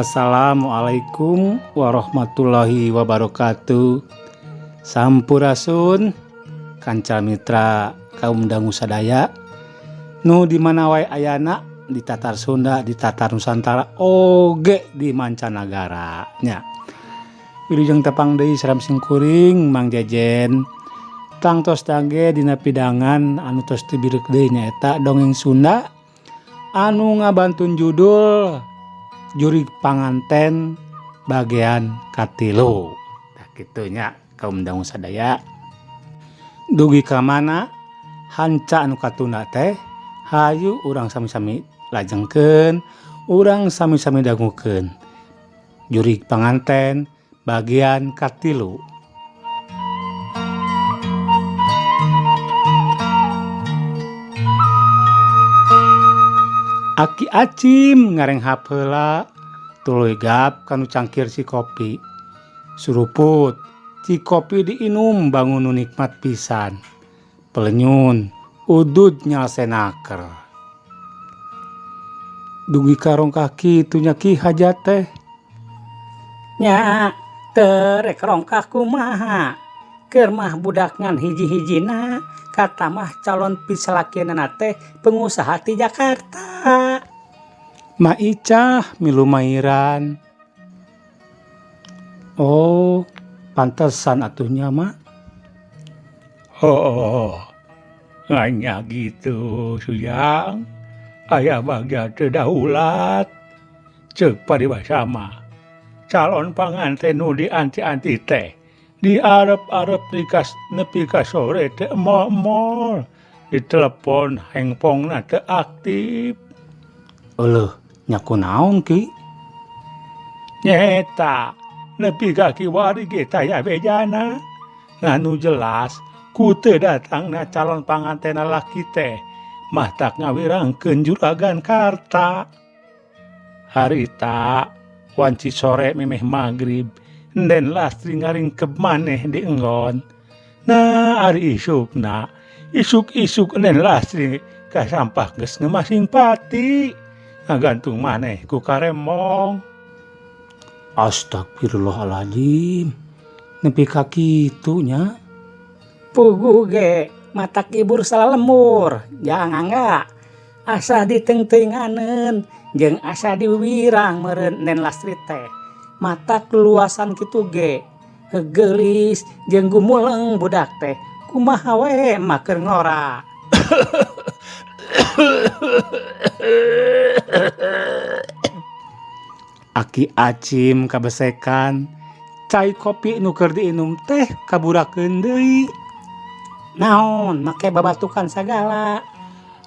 Assalamualaikum warahmatullahi wabarakatuh. Sampurasun kanca mitra kaum dangu sadaya nu di mana wae ayana di Tatar Sunda, di Tatar Nusantara, oge di mancanagara nya. Wilujeng tepang deui saram singkuring Mang Jejen. Tangtos dangge dina pidangan anu tos tibirek deui nyaeta dongeng Sunda anu ngabantun judul Jurig Panganten bagian katilu. Tah kitu nya kaum dangu sadaya. Dugi ka mana hanca anu katunda teh hayu urang sami-sami lajengkeun, urang sami-sami dangukeun. Jurig Panganten bagian katilu. Aki Acim ngarenghap heula tuluy gap kanu cangkir si kopi. Suruput, ci kopi diinum bangun nu nikmat pisan. Pelenyun, udud nyalsenaker. Dugi ka rongkah kitu nya Ki hajat teh. Nya, teu rek rongkah kumaha. Keur mah budak ngan hiji-hijina, katamah calon pisalakeunana teh pengusaha ti Jakarta. Ma Icah milu mairan. Oh, pantesan atuh nya Ma. Oh, nganya gitu Sujang. Aya bagja teu daulat. Ceuk paribasa mah. Calon panganten nu dianti-anti teh diarep-arep dikas nepi ka sore teh emol-emol. Ditelepon handphonena teu aktif. Euleuh, nya kunaon Ki? Nyeta, nepi ka kiwari ge taya bejana. Ngan nu jelas ku teu datangna calon panganten lalaki teh matak ngawirangkeun juragan karta. Harita wanci sore memeh magrib Nden Lastri ngaringkeb maneh di enggon. Nah, ari isukna, isuk-isuk Nden Lastri kasampak geus ngemasing pati. Ngagantung maneh ku karemong. Astagfirullahaladzim. Nepi ka kitu nya. Puguh ge matak ibur salalembur, jangan enggak. Asa ditengtenganeun jeung asa diwirang meureun Nden Lastri teh. Matak luasan kitu ge geulis jeung gumuleng budak teh kumaha we mah keur ngora. Aki Acim kabesekan cai kopi nu keur diinum teh kaburakeun deui. Naon make babatukan sagala?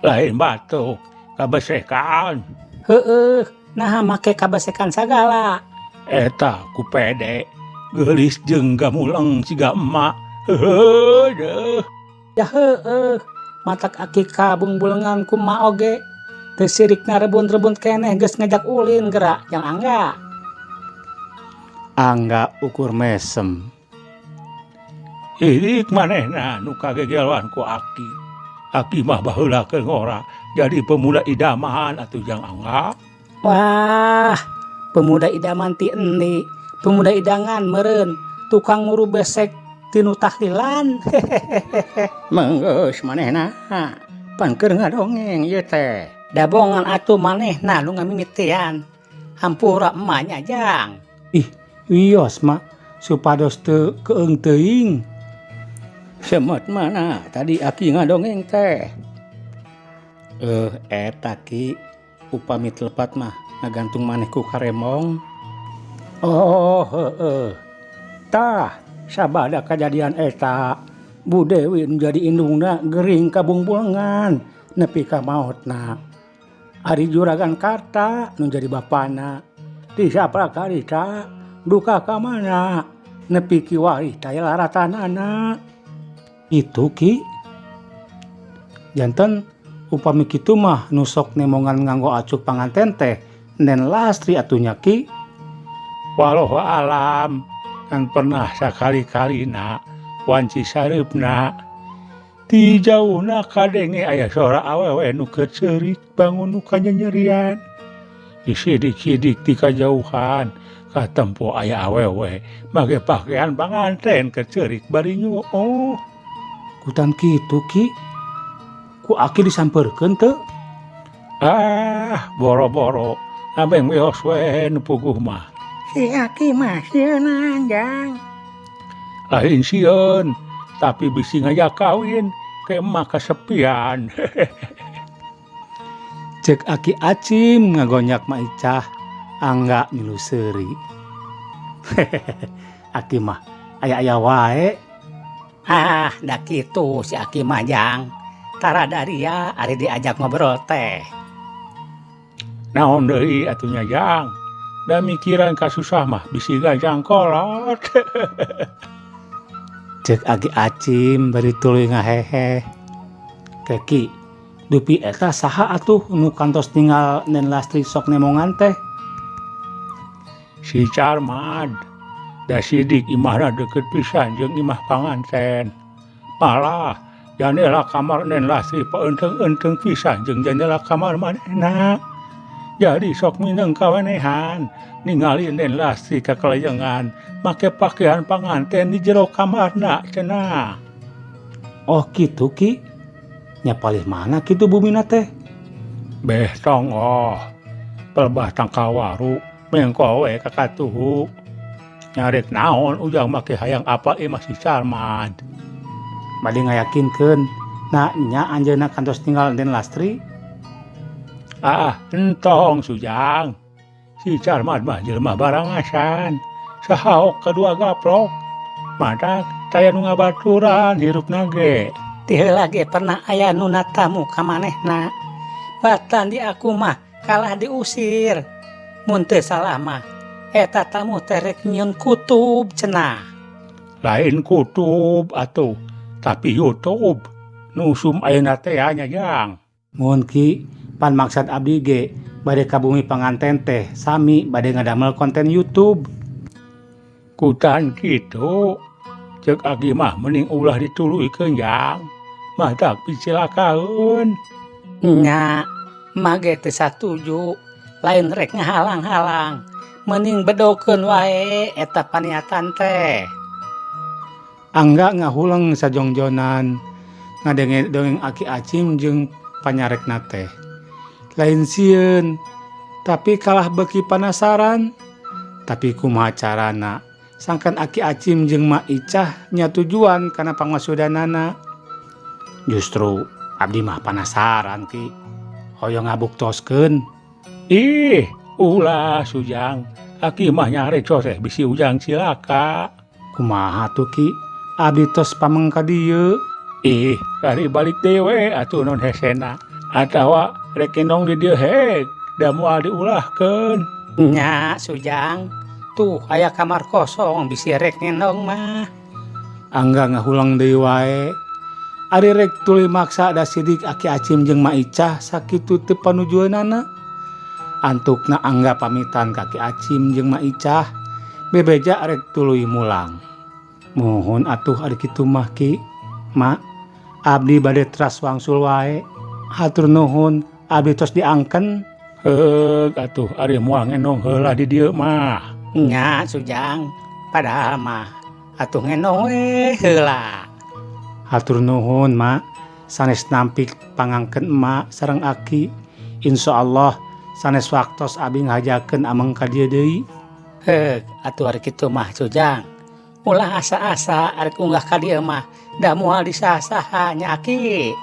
Lain batuk kabesekan. Heueuh, naha make kabesekan sagala? Eta ku pede geulis jeung gamuleng siga emak. Heuheuh deuh. Ya heueuh, matak aki kabungbulengan ku emak oge. Teu sirikna rebun-rebun keneh geus ngajak ulin geura jang Angga. Angga ukur mesem. Irik manehna nu kagegeloan ku aki. Aki mah baheula keur ngora jadi pemuda idaman atuh jang Angga. Wah, pemuda idaman ti endi? Pemuda idangan meureun tukang nguru besek tinu tahlilan. Menggeus manehna pan keur ngadongeng ieu teh. Dabongan atuh manehna nu ngamimitian. Hampura emak nya jang. Ih, wios mak supados teu keung teuing. Semet mana tadi aki ngadongeng teh. Eta Ki, upami telepat mah ngagantung maneh ku karemong. Oh, heeh. Tah, sabada kajadian eta, Bu Dewi nu jadi indungna gering kabungbulengan nepi ka maotna. Ari juragan Karta nu jadi bapana. Disaprak harita duka ka mana nepi kiwari taya laratanana. Itu Ki. Janten upami kitu mah nu sok nemongan nganggo acuk panganten teh Nden Lastri atuh nya Ki. Walau alam kan pernah sakali-kalina wanci sareupna ti jauhna kadenge aya sora awewe nu keur ceurik bangun nu kanyanyerian. Disidik-sidik ti kajauhan katempo aya awewe make pakaian panganten keur ceurik bari nyuuh. Kutan kitu, Ki? Ku Aki disampeurkeun teu? Ah, boro-boro, ambeng wios we nu puguh mah. Si Aki mah sieunan, Jang. Lain sieun, tapi bisi ngajak kawin ke emak kesepian. Cek Aki Acim ngagonyak Ma Icah, Angga milu seuri. Aki mah aya-aya wae. Ah, da kitu si Aki mah, Jang. Tara daria ari diajak ngobrol teh. Naon deui atuh nya, Jang? Da mikiran kasusah mah bisi ganjang kolot. Cek Aki Acim bari tuluy ngahehe. Keki, dupi eta saha atuh nu kantos ninggal Nen Lastri sok nemongan teh? Si Carmad. Da sidik imahna deukeut pisan jeung imah panganten. Malah jandela kamar Nen Lastri paeunteung-eunteung pisan jeung jandela kamar manehna. Jadi sok mineng kawenehan ningali Nen Lastri kakelajengan make pakaian panganten di jero kamarna cenah. Oh kitu, Ki. Nya palih mana kitu bumina teh? Beh tonggoh. Pelbah Tangkawaru mengko we ka katuhu. Nyarek naon ujang make hayang apal imah si Carmad? Bade ngayakinkeun na nya anjeunna kantos ninggal Den Lastri? Ah, entong Sujang. Si Carmad mah jelema barangasan. Sahaok kadua gaplok. Matak taya nu ngabaturan hirupna ge. Ti heula ge pernah aya nu natamu ka manehna. Batan di aku mah kalah diusir. Mun teu salah mah eta tamu teh rek nyieun kutub cenah. Lain kutub atuh, tapi YouTube. Nu usum ayeuna teh nya, Jang. Muhun, Ki, pan maksad abdi ge bade ka bumi panganten teh sami bade ngadamel konten YouTube. Kutan kitu. Ceuk Aki mah mending ulah dituluykeun, Jang. Matak picilakaeun. Nya, mah ge teu satuju, lain rek ngahalang-halang. Mending bedokeun wae eta paniatan teh. Angga ngahuleng sajongjonan ngadenge dongeng Aki Acim jeung panyarekna teh. Lain sieun, tapi kalah beuki panasaran. Tapi kumaha carana? Sangkan Aki Acim jeung Ma Icah nya tujuan kana pangmaksudanana. Justru abdi mah panasaran, Ki. Hoyong ngabuktoskeun. Ih, ulah Sujang. Aki mah nyarek teh bisi ujang cilaka. Kumaha tuh, Ki? Abdi tos pameng ka dieu. Ih, kari balik deui we atuh non hesena. Atawa rek endong di dieu hek, da moal diulahkeun. Nya, Sujang. Tuh aya kamar kosong bisi rek ngendong mah. Angga ngahuleng deui wae. Ari rek tuluy maksa da sidik Aki Acim jeung Ma Icah sakitu teu panujueunana. Antukna Angga pamitan ka Aki Acim jeung Ma Icah, bebeja rek tuluy mulang. Muhun atuh ari kitu mah, Ki. Ma, abdi bade teras wangsul wae. Hatur nuhun, abdi tos diangken. Heug atuh ari moal ngendong heula di dieu mah. Nya, Sujang. Padahal mah atuh ngendong we heula. Hatur nuhun, Ma. Sanes nampik pangangken emak sareng Aki. Insya Allah sanes waktos abdi ngajakeun ameng ka dieu deui. Heug, atuh ari kitu mah, Sujang. Ulah asa-asa arek unggah ka dieu mah, da moal disaha-saha nya, Aki.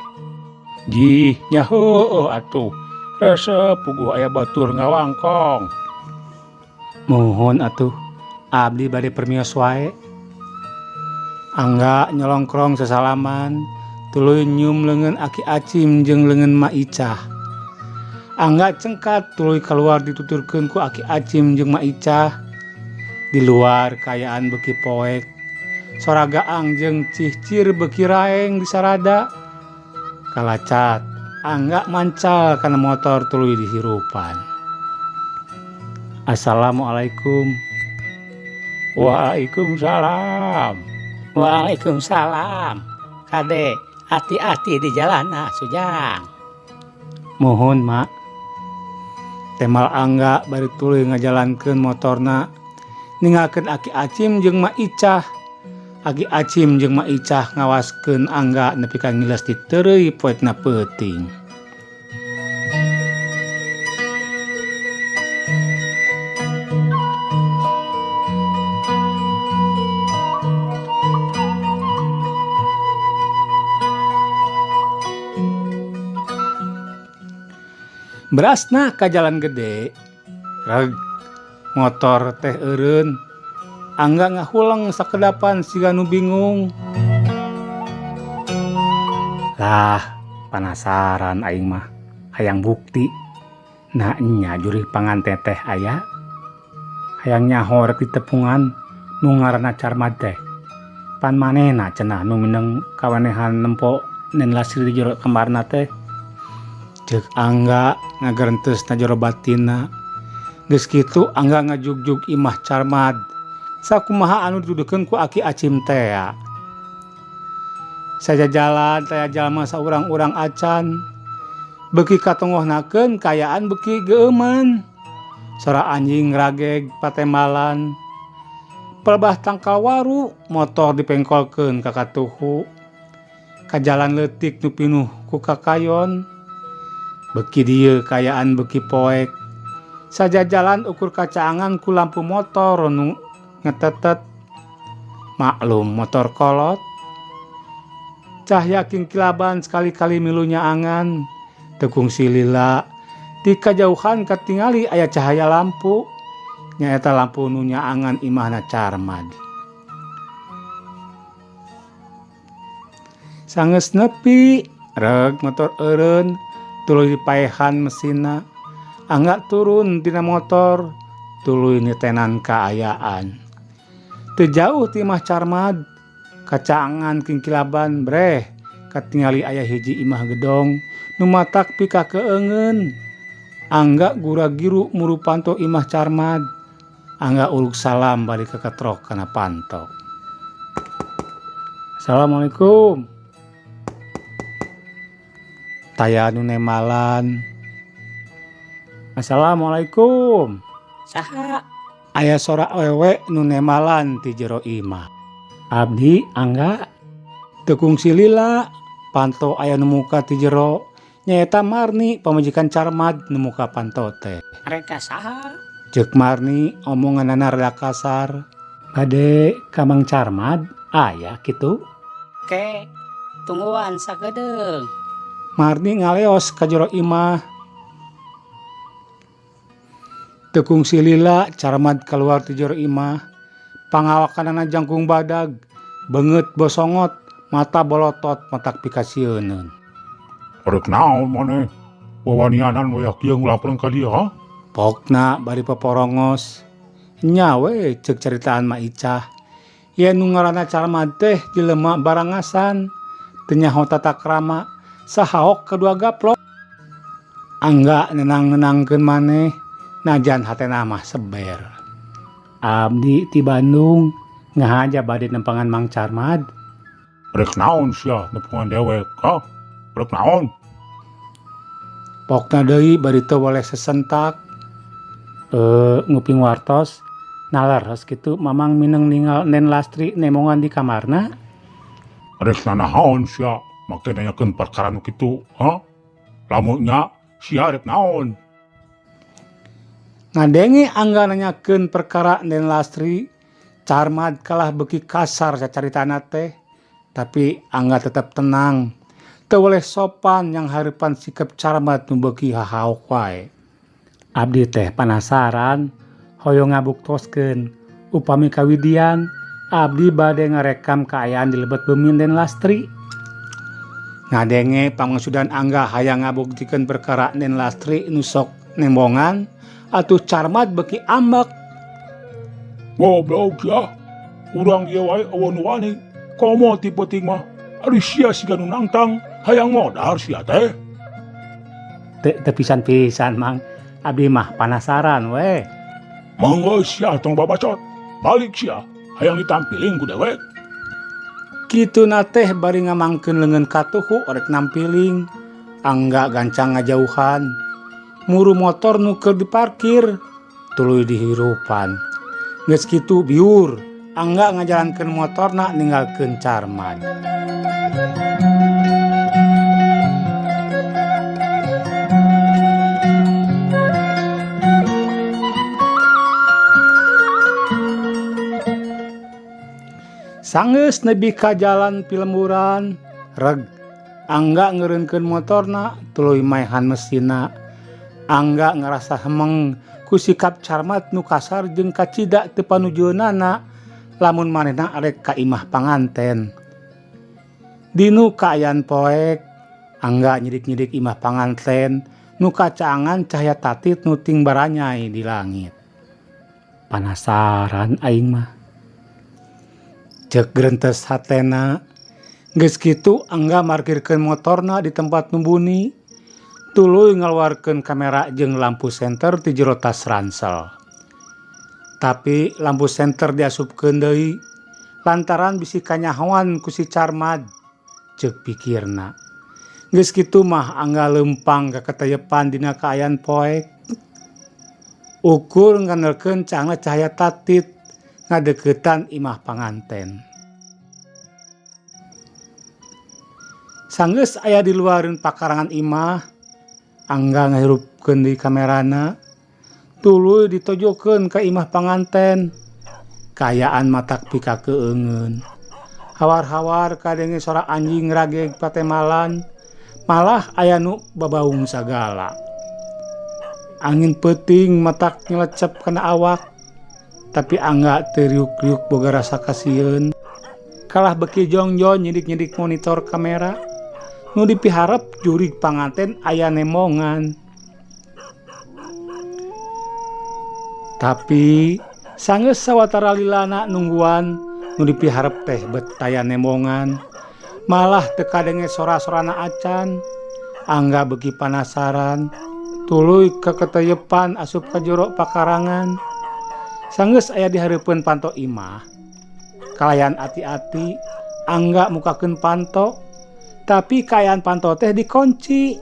Jih, nya heueuh atuh. Resep puguh aya batur ngawangkong. Muhun atuh, abdi bade permios wae. Angga nyolongkrong sesalaman, tuluy nyium leungeun Aki Acim jeung leungeun Ma Icah. Angga cengkat tuluy keluar dituturkeun ku Aki Acim jeung Ma Icah. Di luar kaayaan beuki poek. Sora gaang jeung cihcir beuki raeng di sarada. Kalacat, Angga mancal kana motor tuluy dihirupan. Assalamualaikum. Waalaikumsalam. Waalaikumsalam. Kade, hati-hati di jalan, Sujang. Muhun, Mak. Temal Angga bari tuluy ngajalankeun motorna ninggalkeun Aki Acim jeung Ma Icah. Aki Acim jeung Ma Icah ngawaskeun Angga nepi ka ngiles diteureuy poekna peuting. Berasna ka jalan gede, reg motor teh eureun. Angga ngahuleng sakedapan siga nu bingung. Lah, panasaran aing mah, hayang bukti. Nah nya jurih panganten teh aya. Hayang nyaho rek ditepungan nu ngaranna Carmad teh. Pan manehna cenah nu mineng kawanehan nempo Nen Lastri di jero kamarna teh. Ceuk Angga ngagerentes na jero batinna. Geus kitu Angga ngajugjug imah Carmad. Sakumaha anu dituduhkeun ku Aki Acim tea. Sajajalan taya jalma saurang-urang acan. Beuki katongohnakeun kaayaan beuki geueuman. Sora anjing rageg patembalan. Pelebah tangkal waru motor dipengkolkeun ka katuhu. Ka jalan leutik nu pinuh ku kakayon. Beuki dieu kaayaan beuki poek. Sajajalan ukur kacaangan ku lampu motor nu ngetetet. Maklum motor kolot. Cahya kingkilaban sekali-kali milu nyaangan. Teu kungsi lila. Ti kajauhan katingali aya cahaya lampu. Nyaeta lampu nu nyaangan imahna Carmad. Sanggeus nepi, reg motor eureun, tuluy dipaehan mesinna. Angga turun tina motor, tuluy nitenan kaayaan. Teu jauh ti imah Carmad, kacaangan kingkilaban breh, katingali aya hiji imah gedong nu matak pikakeungeun. Angga gura-giru muru panto imah Carmad. Angga uluk salam bari keketrok kana panto. Assalamualaikum. Taya nu nemalan. Assalamualaikum. Saha? Aya sora awewe nu nemalan ti jero imah. Abdi Angga. Teu kungsi lila panto aya nu muka ti jero. Nyaeta Marni pamajikan Carmad nu muka panto teh. Rek ka saha? Ceuk Marni omonganana rada kasar. Bade ka Mang Carmad aya kitu? Ke, tungguan sakedeung. Marni ngaleos ka jero imah. Teu kungsi lila Carmad kaluar ti jero imah. Pangawakanana jangkung badag, beungeut bosongot, mata bolotot matak pikasieuneun. Rek naon maneh? Wawanianan wayah kieu ngulapreun ka dieu ha? Pokna bari poporongos. Nya we ceuk caritaan Ma Icah. Yen nu ngaranna Carmad teh jelema barangasan, teu nyaho tata krama, sahaok kadua gaplok. Angga nenang-nenangkeun maneh, najan hatena mah seber. Abdi ti Bandung ngahaja bade nempangan Mang Carmad. Rek naon sia nepungan dewek ha? Rek naon? Pokna deui bari teu weleh sesentak. Nguping wartos naleres kitu Mamang mineng ningal Nen Lastri nemongan di kamarna. Rek nanaon sia make nanyakeun perkara nu kitu ha? Lamun nya sia rek naon? Ngadenge Angga nanyakeun perkara Nen Lastri, Carmad kalah beuki kasar sacaritana teh, tapi Angga tetep tenang. Teu weleh sopan yang hareupan sikep Carmad nu beuki hahaok wae. Abdi teh panasaran hoyong ngabuktoskeun upami kawidian abdi bade ngarekam kaayaan di lebet beumin Nen Lastri. Ngadenge pangmaksudan Angga hayang ngabuktikeun perkara Nen Lastri nu sok nembongan, atuh Carmad beuki ambek. Goblok sia, urang ieu wae eueuh nu wani, komo ti peuting mah. Ari sia siga nu nangtang, hayang modar sia teh. Teu pisan-pisan Mang, abdi mah panasaran we. Mangga sia tong babacot, balik sia, hayang ditampiling ku dewek. Kituna teh bari ngamangkeun leungeun katuhu orek nampiling. Angga gancang ngajauhan. Muru motor nu keur diparkir tuluy dihirupan. Geus kitu biur, Angga ngajalankeun motorna ninggalkeun Carmad. Sanggeus nepi ka jalan pilemburan, reg Angga ngeureunkeun motorna tuluy maehan mesinna. Angga ngarasa hemeng ku sikap Carmad nu kasar jeung kacida teu panujueunana lamun manehna arek ka imah panganten. Dinu kaayaan poek, Angga nyidik-nyidik imah panganten nu kacaangan cahaya tatit nu ting baranyai di langit. Panasaran aing mah. Ceuk gerentes hatena. Geus kitu Angga markirkeun motorna di tempat nu buni, tuluy ngaluarkeun kamera jeung lampu senter ti jero tas ransel. Tapi lampu senter diasupkeun deui lantaran bisi kanyahoan ku si Carmad, ceuk pikirna. Geus kitu mah Angga leumpang kaketeyepan dina kaayaan poek. Ukur ngandelkeun caangna cahaya tatit ngadeuketan imah panganten. Sanggeus aya di luareun pakarangan imah, Angga ngahirupkeun deui kamerana, tuluy ditojokeun ka imah panganten. Kaayaan matak pikakeungeun. Hawar-hawar kadenge sora anjing rageg patemalan, malah aya nu babaung sagala. Angin peuting matak nyelecep kana awak, tapi Angga teu riuk-riuk boga rasa kasieun. Kalah beuki jongjon nyidik-nyidik monitor kamera. Nu dipiharep jurig panganten aya nemongan. Tapi sanggeus sawatara lilana nungguan nu dipiharep teh bet taya nemongan. Malah teu kadenge sora-sorana acan. Angga beuki panasaran, tuluy kaketeyepan asup ka jero pakarangan. Sanggeus aya di hareupeun panto imah. Kalayan ati-ati, Angga mukakeun panto. Tapi kaayaan panto teh dikunci.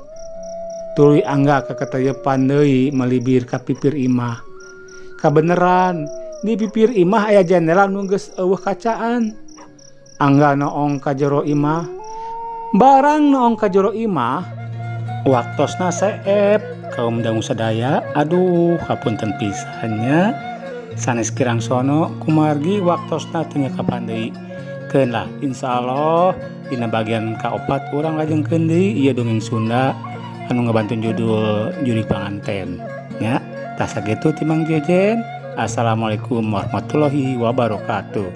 Tuluy Angga kaketeyepan deui melibir ka pipir imah. Kabeneran, di pipir imah aya jendela nu geus eueuh kacaan. Angga noong ka jero imah. Barang noong ka jero imah, waktosna seep kaum dangu sadaya. Aduh, hapunten pisan nya. Sanes kirang sono kumargi waktosna teu nyakapan deui. Keun lah, insyaallah dina bagian kaopat urang lajengkeun deui ieu dongeng Sunda anu ngabantuan judul Jurig Panganten nya. Tah sakitu ti Mang Jejen. Assalamualaikum warahmatullahi wabarakatuh.